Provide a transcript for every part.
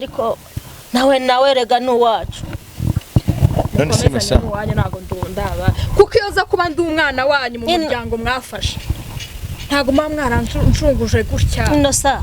Ariko nawe rega ni uwacu. None se Mukomezanye Innocent, n'uwanyu, ntabwo ndaba, kuko iyo nza kuba ndi umwana wanyu mu muryango mwafashe, ntabwo muba mwaranshunguje gutya. Innocent,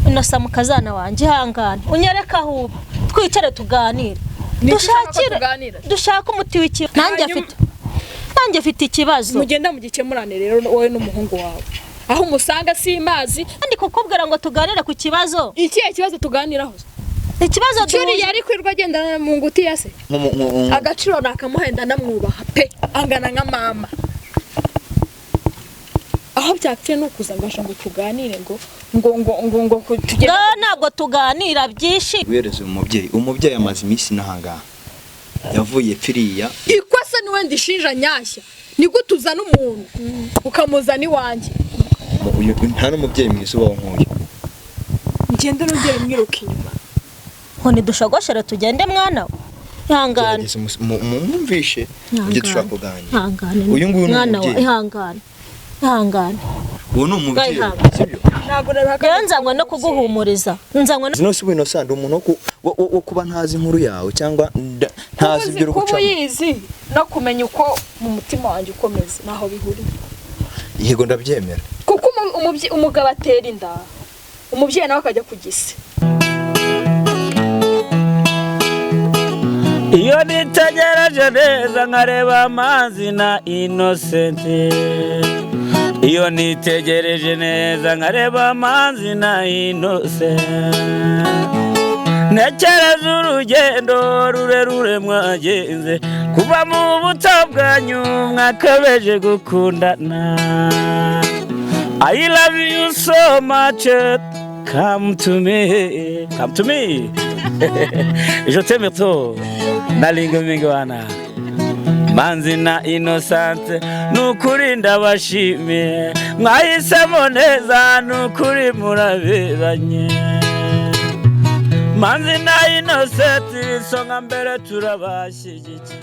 Innocent, mukazana wanjye, ihangane unyereke aho uba, twicare tuganire. Ni iki ushaka ko Dushakire tuganira? Dushake umuti w'ikibazo. Nanjye afite ikibazo. Mugenda mugikemurane rero, wowe n'umuhungu wawe. Aho umusanga simazi. Kandi kukubwira ngo tuganire ku kibazo. Ikihe kibazo tuganiraho? Ikibazo Cyuri duhuje. Yari kwirirwa agendana mu ngutiya se? Agaciro nakamuhenda, ndamwubaha pe, angana nka mama. Aho byapfuye ni ukuza ngo ngo tuganire, ngo tugende. Ngaho ntabwo tuganira byinshi. Guhereza umubyeyi amaze iminsi n'ahangaha yavuye pfiriya. Ikosa ni wenda ishinja nyashya. Ni gute uzana umuntu ukamuzana iwanjye? Nta n'umubyeyi mwiza ubaho nk'uyu. Ngende nongere mwiruka inyuma? Ngo ntidushogoshere tugende, mwana we, ihangane. Gerageza mumwumvishe ibyo dushobora kuganira. Ihangane. Uyu nguyu ni Mwana we. umubyeyi. Ihangane, ihangane. Uwo ni umubyeyi. Ihangane. Sibyo? Ntabwo nabihakana. Rero nzanywe no kuguhumuriza, nzanywe no Zino si Innocent, ndi umuntu wo kuba ntazi inkuru yawe cyangwa ntazi ibyo uri Kuba gucamo. uyizi no kumenya uko mu mutima wanjye ukomeze naho bihuriye. Yego, ndabyemera. Kuko umugabo atera inda, umubyeyi nawe akajya ku gise. Iyo nitegereje neza nkareba amazi na Innocent, iyo nitegereje neza nkareba amazi na Innocent, ntekereza urugendo rurerure mwagenze kuva mu buto bwanyu mwakabeje gukundana. I love you so much. Come to me, come to me. Je t'aime trop. Nalinga mingi wana. Manzi na Innocent, nukuri ndabashimiye, mwahisemo neza, nukuri muraberanye. Manzi na Innocent, isonga mbere, turabashyigikiye.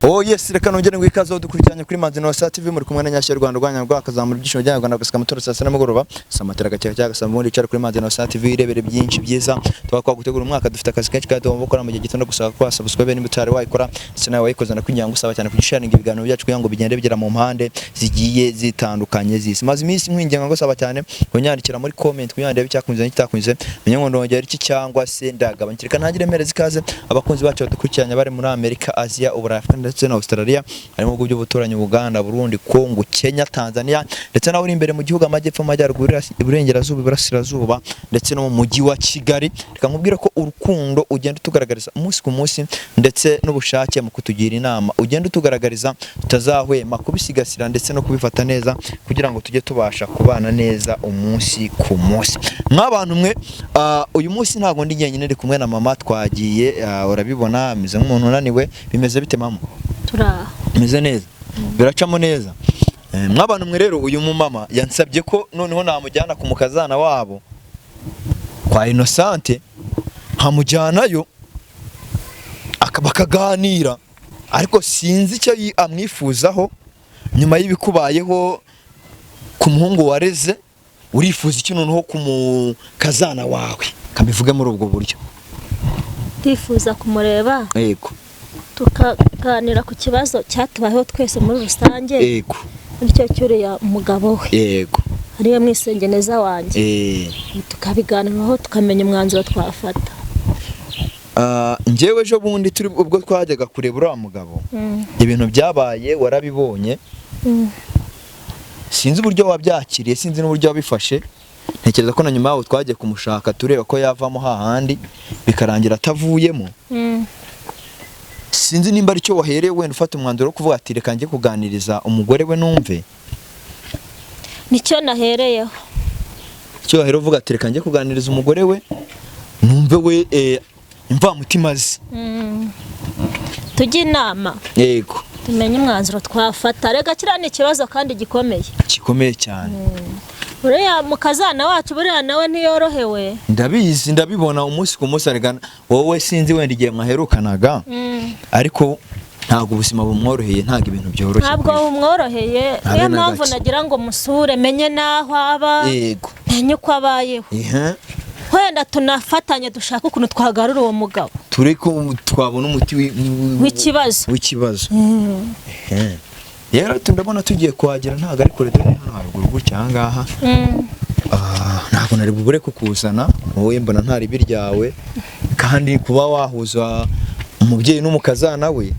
Oh yes, reka nongere ngo ikaze dukurikiranye kuri Manzi Innocent TV, muri kumwe na Nyashya Rwanda rwanya rwakazamura ibyishimo by'Abanyarwanda gusa amatora saa sita nimugoroba, samatera gake cyangwa saa ubundi icara kuri Manzi Innocent TV irebere byinshi byiza tuba twagutegura. Umwaka dufite akazi kenshi kandi tugomba gukora mu gihe gito, no gusaba ko subscribe niba utari wayikora, ndetse nawe wayikoze nakugira ngo usaba cyane kugisharinga ibiganiro byacu kugira ngo bigende bigera mu mpande zigiye zitandukanye z'isi. Maze iminsi nkwinginga ngo saba cyane kunyandikira muri comment kugira ngo ndebe icyakunze n'ikitakunze, menye ngo ndongera iki cyangwa se ndagabanya. Reka ntangire mpereza ikaze abakunzi bacu badukurikiranye bari muri Amerika, Aziya, Uburayi, Afurika ndetse na Australia, harimo ibihugu by'ubuturanyi: Uganda, Burundi, Congo, Kenya, Tanzania, ndetse nawe uri imbere mu gihugu, amajyepfo, amajyaruguru, iburengerazuba, iburasirazuba, ndetse no mu mujyi wa Kigali. Reka nkubwire ko urukundo ugenda utugaragariza umunsi ku munsi ndetse n'ubushake mu kutugira inama ugenda utugaragariza, tutazahwema kubisigasira ndetse no kubifata neza kugira ngo tujye tubasha kubana neza umunsi ku munsi. Mw'abantu mwe, uyu munsi ntabwo ndi njyenyine, ndi kumwe na mama. Twagiye, urabibona ameze nk'umuntu unaniwe. Bimeze bite, mama? Turaha. Bimeze neza, biracamo neza. Mw'abantu mwe rero, uyu mumama yansabye ko noneho namujyana ku mukazana wabo kwa Innocente, nkamujyanayo bakaganira, ariko sinzi icyo amwifuzaho nyuma y'ibikubayeho ku muhungu wareze. Urifuza iki noneho ku mukazana wawe? Kabivuge muri ubwo buryo. Ndifuza kumureba, tukaganira ku kibazo cyatubayeho twese muri rusange, bityo cyuriya mugabo we, ariwe mwisengeneza wanjye, tukabiganiraho tukamenya umwanzuro twafata. Ah, njyewe ejo bundi turi ubwo twajyaga kureba uriya mugabo, ibintu byabaye warabibonye. Sinzi uburyo wabyakiriye, sinzi n'uburyo wabifashe. Ntekereza ko na nyuma yaho twagiye kumushaka tureba ko yavamo hahandi, bikarangira atavuyemo. Sinzi nimba aricyo wahereye wenda ufata umwanzuro wo kuvuga ati: "Reka njye kuganiriza umugore we numve." Nicyo nahereyeho. Icyo wahereye uvuga ati: "Reka njye kuganiriza umugore we numve we imvamutima ze." Tujye inama, tumenye umwanzuro twafata. Reka kiriya ni ikibazo kandi gikomeye. Gikomeye cyane. Uriya mukazana wacu buriya nawe ntiyorohewe. Ndabizi, ndabibona umunsi ku munsi. Arega wowe sinzi wenda igihe mwaherukanaga, ariko ntabwo ubuzima bumworoheye, ntabwo ibintu byoroshye. Ntabwo bumworoheye. Habe Niyo na mpamvu gake. nagira ngo musure, menye n'aho aba, menye uko abayeho. Wenda tunafatanye dushaka ukuntu twagarura uwo mugabo. Ture ko twabona umuti w'ikibazo. W'ikibazo. Rero ndabona tugiye kuhagera, ntabwo ari kure, dore hano haruguru gutya aha ngaha. Ntabwo nari bubure kukuzana wowe, mbona nta ribi ryawe, kandi kuba wahuza umubyeyi n'umukazana we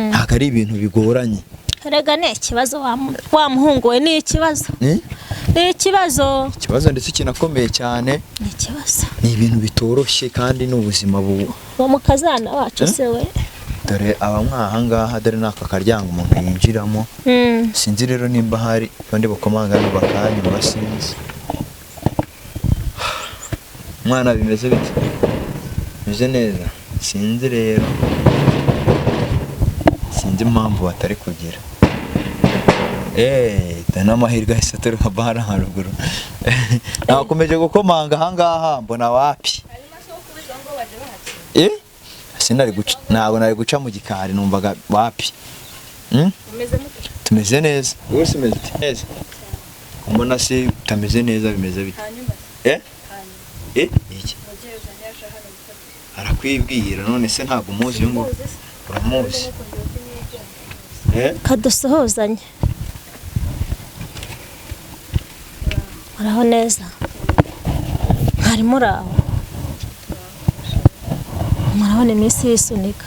ntabwo ari ibintu bigoranye. Erega ni ikibazo wa muhungu we, ni ikibazo. Ni ikibazo. Ikibazo ndetse kinakomeye cyane. Ni ikibazo. Ni ibintu bitoroshye kandi ni ubuzima bu Uwo mukazana wacu se we. Dore abamwaha ngaha, dore n'aka karyango umuntu yinjiramo. Sinzi rero nimba hari abandi bakomanga hano bakanyumva, sinzi. Mwana bimeze bite? Bimeze neza. Sinzi rero. Sinzi impamvu batari kugira. N'amahirwe ahise aturuka bara haruguru. Nakomeje gukomanga aha ngaha mbona wapi. Sinari guca, ntabwo nari guca mu gikari, numvaga wapi. Tumeze neza. Wowe se umeze ute? Neza. Mbona se utameze neza, bimeze bite? Iki? Arakwibwira none se ntabwo umuzi uyu nguyu? Uramuzi? Kadusuhuzanye. Muraho neza. Mwari muraho. Murabona iminsi yisunika.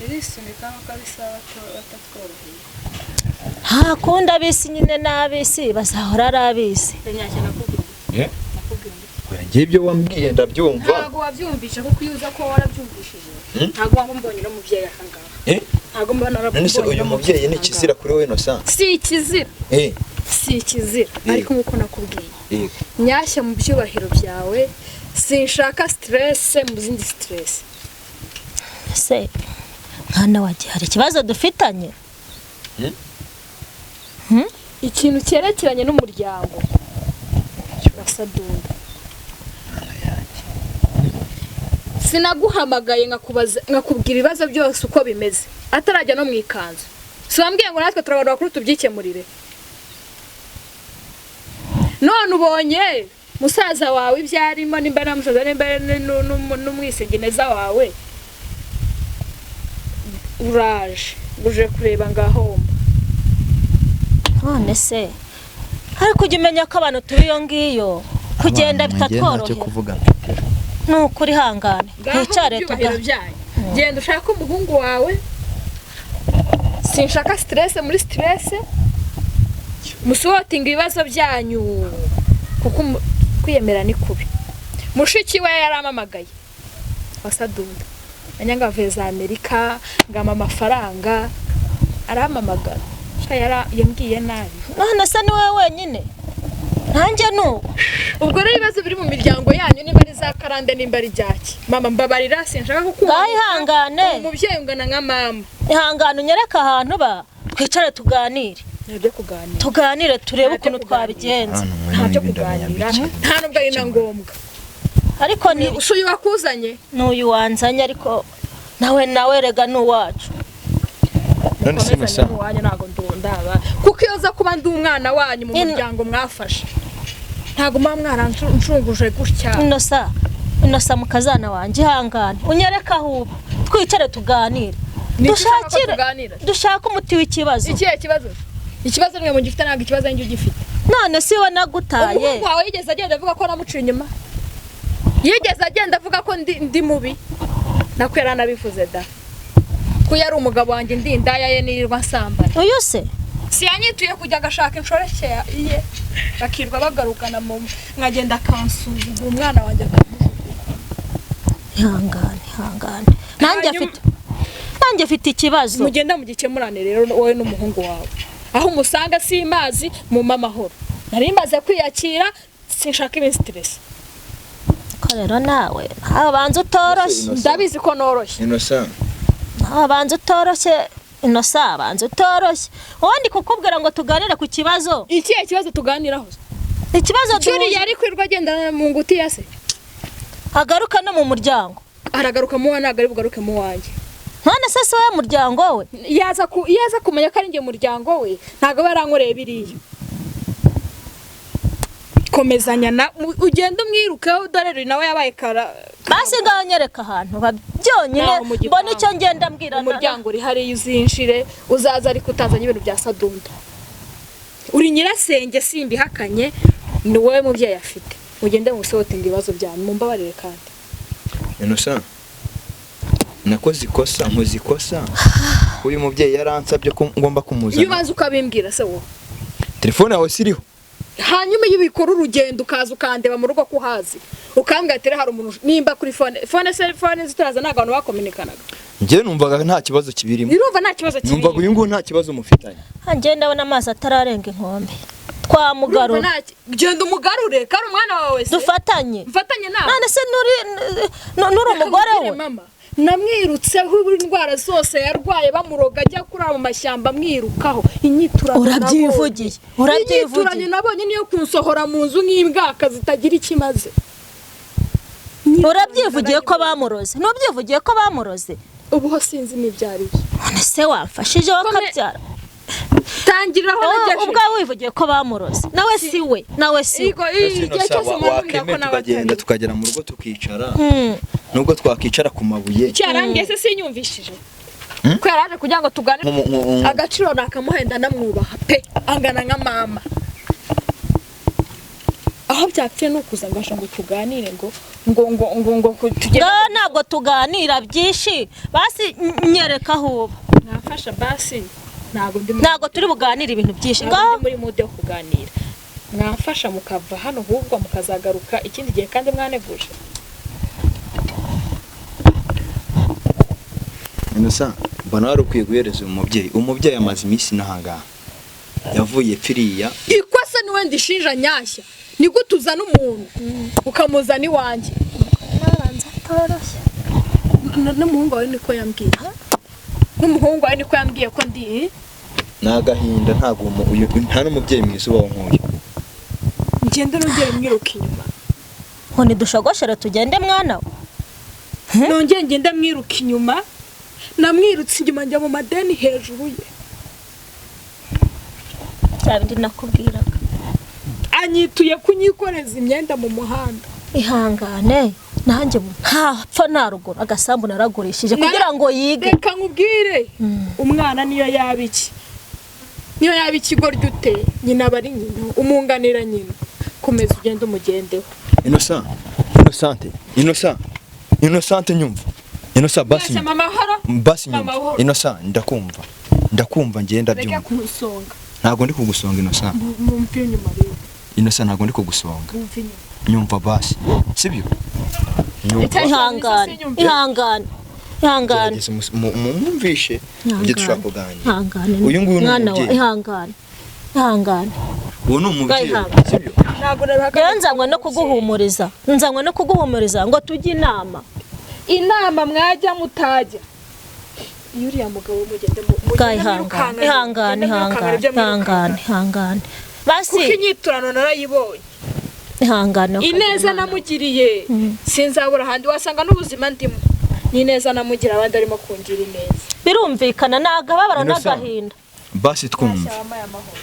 Irisunika nkuko bisaba batatworoheye. Nta kundi abisi nyine n'abisi bazahora ari abisi. Ngiye ibyo wambwiye ndabyumva. Ntabwo wabyumvishe kuko iyo uza ko warabyumvishije. Ntabwo wambonye no mubyeyi aha ngaha. Ntabwo mbona None se uyu mubyeyi ni ikizira kuri wowe Innocent? Si ikizira. Si ikizira ariko nkuko nakubwiye. Nyashya mu byubahiro byawe, sinshaka stress mu zindi stress. Se mwana wagiye hari ikibazo dufitanye? Ikintu cyerekeranye n'umuryango. Basadunda. Sinaguhamagaye nkakubaza nkakubwira ibibazo byose uko bimeze atarajya no mu ikanzu. Si wambwiye ngo natwe turabantu bakuru tubyikemurire. None ubonye musaza wawe ibyarimo, nimba na musaza nimba n'umwisegeneza wawe uraje uje kureba ngahomba. None se ariko ujya umenya ko abantu turi iyo ngiyo kugenda bitatworohera. Nukuri hangane twicare tuganire. Genda ushaka umuhungu wawe. Sinshaka stress muri stress. Musotinga ibibazo byanyu kuko kwiyemera ni kubi. Mushiki we yaramamagaye wasadunda anyanga avuye Amerika ngama amafaranga aramamagara. Sha yambwiye nabi. None se ni wowe wenyine? Nanjye nuko. Ubwo rero ibibazo biri mu miryango yanyu niba ari za karande nimba ari jyaki. Mama mbabarira sinshaka kukumva. Ihangane. Umubyeyi ungana nka mama. Ihangane unyereka ahantu ba twicare tuganire. Ntabyo kuganira. Tuganire turebe ukuntu twabigenza. Ntabyo kuganira. Nta nubwo ari na ngombwa. Ariko ni uyu wakuzanye? N'uyu wanzanye ariko nawe rega n'uwacu. None se Innocent? Wanyu ntago ndaba. Kuko iyo uza kuba ndi umwana wanyu mu muryango mwafashe. Ntago mba mwaranshunguje gutya. Innocent mukazana wanjye ihangane. Unyereka aho twicare tuganire. Dushake umuti w'ikibazo. Ikihe kibazo? Ikibazo mwe mugifite ntabwo ikibazo njye ugifite. None si we nagutaye. Umuhungu wawe yigeze agenda avuga ko namuciye inyuma. Yigeze agenda avuga ko ndi mubi. Nako yaranabivuze da. Ko yari umugabo wanjye ndi indaya ye nirirwa nsambana. Uyu se? Si yanyituye kujya agashaka inshoreke ye bakirwa bagarukana mu nkagenda akansuzugura umwana wanjye akamujugunya. Ihangane ihangane. Nanjye afite ikibazo. Mugenda mugikemurane rero wowe n'umuhungu wawe. Aho umusanga si mazi mu mamahoro. Nari maze kwiyakira sinshaka ibindi stress. Ko rero nawe abanza utoroshye. Ndabizi ko noroshye. Innocent. Abanza utoroshye. Innocent abanza utoroshye. Ubundi kukubwira ngo tuganire ku kibazo. Ikihe kibazo tuganiraho? Ikibazo duhuje. Yari kwirwa agendana mu nguti ya se. Agaruka no mu muryango. Aragaruka mu wa ntabwo ari bugaruke mu wanjye. None se si we muryango we? Yaza kumenya ko ari njye muryango we, ntabwo barankoreye biriya. Komezanya na ugende umwirukeho, dore nawe yabaye kara. Basi ngaho nyereka ahantu byonyine Naho mu gipangu. Mbona icyo ngenda mbwira Umuryango uri hariya, uzinjire, uzaza ariko utazanye ibintu bya sadunda. Uri nyirasenge simbihakanye, ni wowe mubyeyi afite. Mugende musohotinga ibibazo byanyu, mumbabarire kandi. Innocent, nakoze ikosa, nkoze ikosa. Uyu mubyeyi yaransabye ko ngomba Iyo kumuzana. ubanza ukabimbwira se wowe? Telefone yawe siriho. Hanyuma iyo ubikora urugendo ukaza ukandeba mu rugo ko uhazi, ukambwira ati hari umuntu nimba kuri phone se, phone zitaraza ntabwo abantu bakominikanaga. Njye numvaga nta kibazo kibirimo. Urumva nta kibazo Numvaga kirimo. uyu nguyu nta kibazo mufitanye. Njye ndabona amazi atararenga inkombe, twamugarura. Urumva genda umugarure kari umwana wawe se. Dufatanye. Mfatanye nawe. None se nuri umugore we? Mama namwirutseho indwara zose yarwaye bamuroga ajya kurara mu mashyamba, amwirukaho inyiturano. Urabyivugiye, urabyivugiye. Inyiturano nabonye niyo kunsohora mu nzu nk'imbwaka zitagira icyo imaze. Urabyivugiye ko bamuroze, ntubyivugiye ko bamuroze? Ubu ho sinzi n'ibyo ari byo. None se wamfashije wakabyara? Tangirira aho nagejeje. Ubwawe wivugiye ko bamuroze, nawe si we, nawe si we. Igo, igihe cyose umuntu ambwira ko Wakemeye nawe tukagenda atari. tukagera mu rugo tukicara, Hmm. nubwo twakicara ku mabuye. Icyo yarambwiye se sinyumvishije ko yaraje kugira ngo tugane? Agaciro nakamuhenda, ndamwubaha pe, angana nka mama. Aho byapfuye ni ukuza ngo ngo tuganire ngo tugende. Ngaho ntabwo tuganira byinshi, basi nyereka aho uba. Mwafasha basi, ntabwo ndi Ntabwo turi buganire ibintu byinshi. ntabwo Ngaho ndi muri mood yo kuganira. Mwafasha mukava hano ahubwo mukazagaruka ikindi gihe kandi mwaneguje. Innocent, mbona wari ukwiye guhereza uyu mubyeyi. Umubyeyi amaze iminsi n'ahangaha, yavuye pfiriya. Ikosa ni wenda ishinja nyashya, ni gute uzana umuntu ukamuzana iwanjye? Nabanza atoroshye. N'umuhungu wawe niko yambwiye, n'umuhungu wawe niko yambwiye ko ndi Ni agahinda, ntabwo nta n'umubyeyi mwiza ubaho nk'uyu. Ngende nongere mwiruka inyuma? Ngo ntidushogoshere tugende mwana we. Nongere ngende mwiruka inyuma? Namwirutse inyuma njya mu madeni hejuru ye. Bya bindi nakubwiraga. Anyituye kunyikoreza imyenda mu muhanda. Ihangane, nanjye ubu ntapfa nta ruguru, agasambu naragurishije kugira ngo yige. Reka nkubwire, umwana niyo yaba iki, niyo yaba ikigoryi ute, nyina aba ari nyina, umwunganira nyina. Komeza ugende umugendeho. Innocent, Innocent, Innocent, Innocent, nyumva Innocent, basi Nyashya, nyumva. mama horo. Basi Mama nyumva. horo. Innocent, ndakumva, ndakumva, ngenda Reka byumva. kumusonga. Ntabwo ndi kugusonga, Innocent. Mumve inyuma rero. Innocent, ntabwo ndi kugusonga. Mumve inyuma. Nyumva basi, sibyo? Nyumva. Ihangane, ihangane, ihangane. Gerageza mumwumvishe ibyo dushobora kuganira. Ihangane. Uyu nguyu ni mwana wa umubyeyi. Ihangane, ihangane. Uwo ni umubyeyi. Ihangane. Sibyo? Ntabwo nabihakana. Rero nzanywe no kuguhumuriza, nzanywe no kuguhumuriza ngo tujye inama. Inama mwajya mutajya, iyo uriya mugabo mugende Bwa ihangane, ihangane, ihangane, ihangane, ihangane basi. Kuko inyiturano narayibonye. Ihangane ukagira Ineza Imana. namugiriye sinzabura ahandi wasanga n'ubuzima ndimo ni ineza namugira, abandi arimo kungira ineza. Birumvikana ni agababaro Innocent. n'agahinda. Basi twumva. Wampaye amahoro.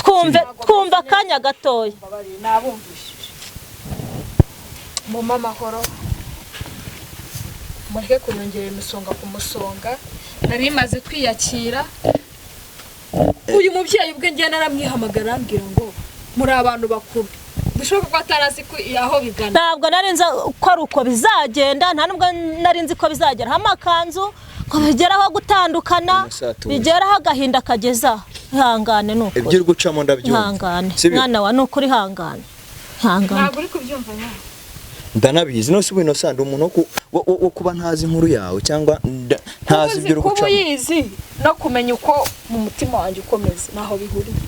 Twumve, twumve akanya gatoya. Mbabarire, nabumvishije. Mumpe amahoro, mureke kunyongerera imisonga ku musonga nari maze kwiyakira. Uyu mubyeyi ubwe ngiye naramwihamagara, arambwira ngo muri abantu bakuru, bishoboka ko atarazi ko aho bigana. Ntabwo nari nzi ko ari uko bizagenda, nta nubwo nari nzi ko bizagera amakanzu ngo bigeraho gutandukana. Innocent, tuje. Bigeraho agahinda kageza. Ihangane ni Ibyo ukuri. uri gucamo ndabyumva. Ihangane. Sibyo? Mwana wa, ni ukuri, ihangane, ihangane. Ntabwo uri kubyumva nyawe. Ndanabizi. None se ubu Innocent, ndi umuntu wo kuba ntazi inkuru yawe cyangwa ntazi ibyo uri Kuba gucamo? uyizi no kumenya uko mu mutima wanjye ukomeze ntaho bihuriye.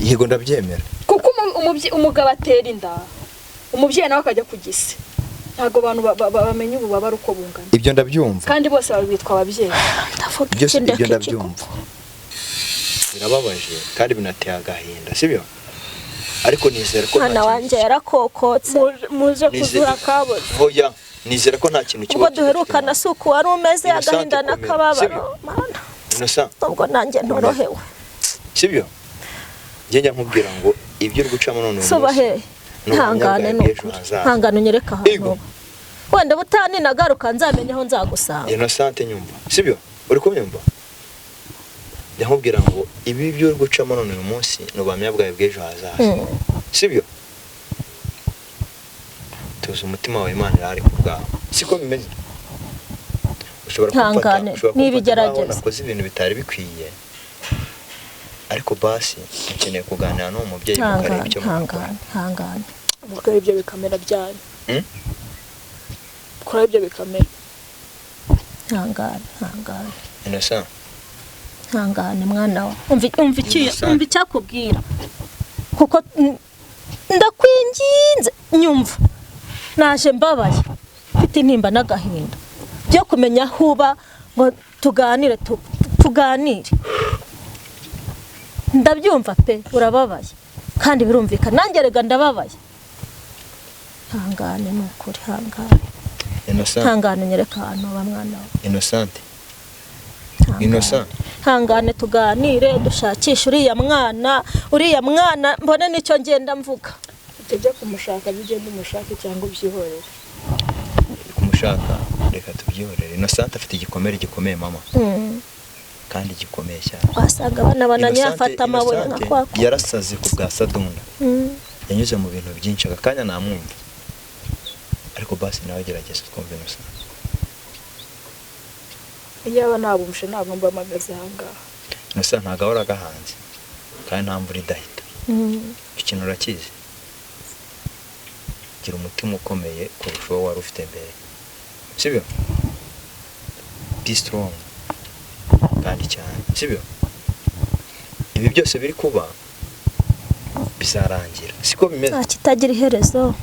Yego, ndabyemera. Kuko umugabo atera inda, umubyeyi nawe akajya ku gise, ntabwo abantu bamenya ububabare uko bungana. Ibyo ndabyumva. Kandi bose bitwa ababyeyi. Ndavuga Byose iki, ibyo ndeka iki? ndabyumva, birababaje kandi binateye agahinda, sibyo? Ariko nizera ko nta Mwana kintu wanjye yarakokotse. Muze kuzura kaboze. Hoya, nizera ko nta kintu Ubwo kiba duherukana si uku wari umeze. Innocent, Agahinda komera. n'akababaro. Sibyo? Mana, Innocent. ubwo nanjye ntorohewe. Sibyo? Njye njya nkubwira ngo Ibyo uri gucamo none uyu Soba munsi hehe? ni ubuhamya Ntangane bwawe ni bw'ejo ukuri. hazaza. Ntangane unyereke ahantu Ego. uba. Wenda butani nagaruka nzamenye aho nzagusanga. Innocente, nyumva, sibyo? Uri kubyumva? Ndamubwira ngo ibi byo uri gucamo none uyu munsi ni ubuhamya bwawe bw'ejo hazaza, sibyo? Tuzi umutima wawe, Imana irahari ku bwawe, siko bimeze? Ushobora kumfata, Ntangane, ushobora kumfata nkaho n'ibigerageza. nakoze ibintu bitari bikwiye, ariko basi mukeneye kuganira n'uwo mubyeyi mukareba Ntangane, icyo mwakora. ntangane, ntangane. Mukora ibyo bikamera byanyu. Hmm? Kora ibyo bikamera. Ntangane, ntangane. Innocent. Ntangane mwana wa. Umva icyo Innocent. umva icyakubwira. Kuko ndakwinginze nyumva. Naje mbabaye. Mfite intimba n'agahinda byo kumenya aho uba ngo tuganire, tuganire. Ndabyumva pe, urababaye kandi birumvikana, nanjye rega ndababaye. Hangane ni ukuri, hangane. Innocent. Hangane unyereke ahantu uba mwana we. Innocent. Hangane. Innocent. Hangane tuganire, dushakishe uriya mwana, uriya mwana mbone nicyo ngenda mvuga. Ibyo byo kumushaka bigende umushake cyangwa ubyihorere. Kumushaka reka tubyihorere. Innocent afite igikomere gikomeye, mama, kandi gikomeye cyane. Wasanga abana bananye Innocent- afata amabuye nka Innocent kwa kwa. yarasaze ku bwa Sadunda. Yanyuze mu bintu byinshi, aka kanya namwumva, ariko basi nawe gerageza twumve Innocent. Iyaba nabumshe ntabwo mba mpagaze aha ngaha. Innocent ntabwo ahora agahanze kandi nta mvura idahita. Icyo kintu urakizi. Gira umutima ukomeye kurusha uwo wari ufite mbere, sibyo? Be strong kandi cyane, sibyo? Ibi byose biri kuba bizarangira, siko bimeze? Nta kitagira iherezo,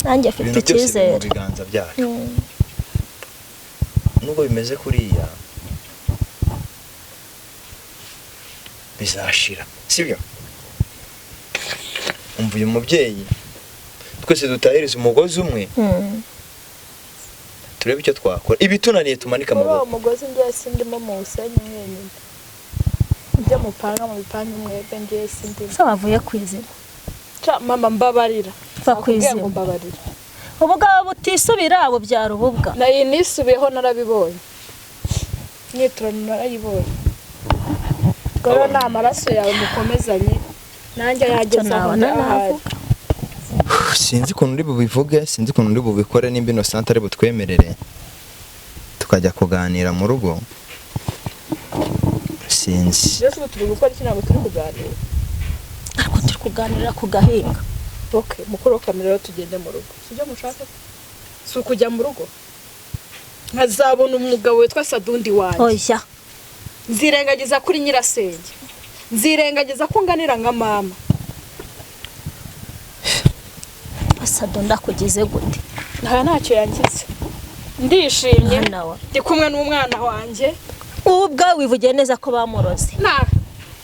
nanjye afite Ibintu byose biri mu icyizere. biganza byacu. Nubwo bimeze kuriya bizashira, sibyo? Umva uyu mubyeyi, twese dutahiriza umugozi umwe, turebe icyo twakora, ibitunaniye tumanike Muri uwo amaboko. mugozi ngiye sindimo, mu busenyi mwenyine. Ibyo mupanga mu bipangu mwebwe, ngiye sindimo. Se wavuye ku izima? Ca mama, mbabarira. Va ku Nakubwiye ngo izima. mbabarira. Ubugabo butisubira bubyara ububwa. Nayi nisubiyeho, narabibonye, myiturano narayibonye. Ubwo rero ni amaraso yawe mukomezanye, nanjye yageze aho nabona ndahari. navuga. Sinzi ukuntu uri bubivuge, sinzi ukuntu uri bubikore, nimba Innocent ari butwemerere tukajya kuganira mu rugo, sinzi. Mbese ubu turi gukora iki? Ntabwo turi kuganira? Ariko turi kuganira ku gahinga. Ok, mukuru wa kamera, rero tugende mu rugo, sibyo mushaka? Si ukujya mu rugo nkazabona umugabo witwa Sadundi wanjye. Oya. Nzirengagiza kuri nyirasenge, nzirengagiza ko nganira nka mama. Sado ndakugize gute? Nta ntacyo yangize, ndishimye. Mwana wa. Ndi kumwe n'umwana wanjye. Ubu ubwawe wivugiye neza ko bamuroze. Nta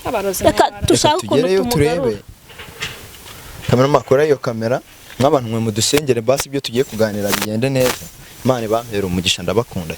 abarozi. Reka n'abarazi. dushake ukuntu Tugereyo turebe. tumugarura. Kamera, makora iyo kamera, nk'abantu mwe mudusengere basi ibyo tugiye kuganira bigende neza. Imana ibampere umugisha, ndabakunda.